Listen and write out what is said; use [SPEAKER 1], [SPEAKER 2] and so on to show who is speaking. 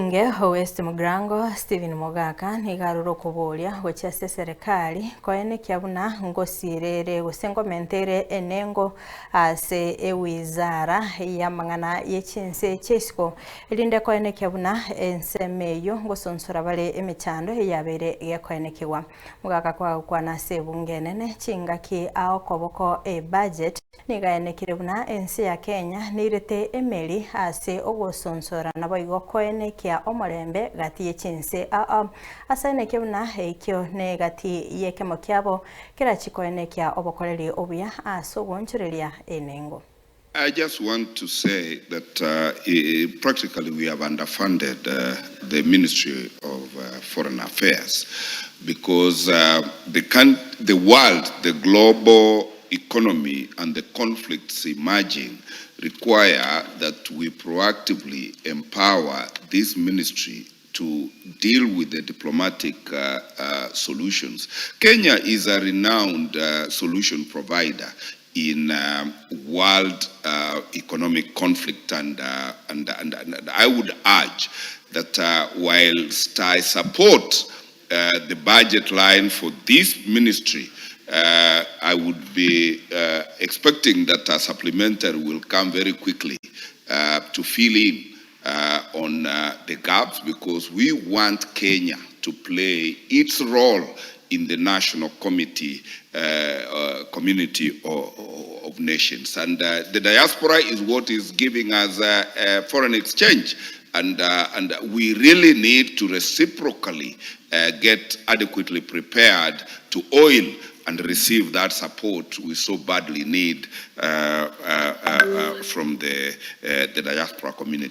[SPEAKER 1] Omobunge o West Mugirango Stephen Mogaka nigo arure okoboria gochia ase eserekari koenekia buna ngosirere gose ngomentere enengo ase ewizara y'amang'ana ye chinse chiaisiko erinde koenekia buna ensemo eyio ngosonsora bare emechando eyabeire gekoenekigwa. Mogaka kwagokwana ase ebunge enene chingaki aokoboko ebudget Nigo aenekire buna ense ya Kenya neirete emeri ase ogosonsora naboigo koenekia omorembe gati ye chinse ao. Ase aenekie buna ekio negati y'ekemo kiabo kerachi koenekia obokoreri obuya ase ogoonchoreria enengo.
[SPEAKER 2] I just want to say that practically we have underfunded the Ministry of Foreign Affairs because the, the world, the global economy and the conflicts emerging require that we proactively empower this ministry to deal with the diplomatic solutions. Kenya is a renowned solution provider in world economic conflict and I would urge that whilst I support the budget line for this ministry, I would be expecting that a supplementary will come very quickly to fill in on the gaps because we want Kenya to play its role in the national committee, community of nations. And the diaspora is what is giving us foreign exchange. And we really need to reciprocally get adequately prepared to oil and receive that support we so badly need from the diaspora community.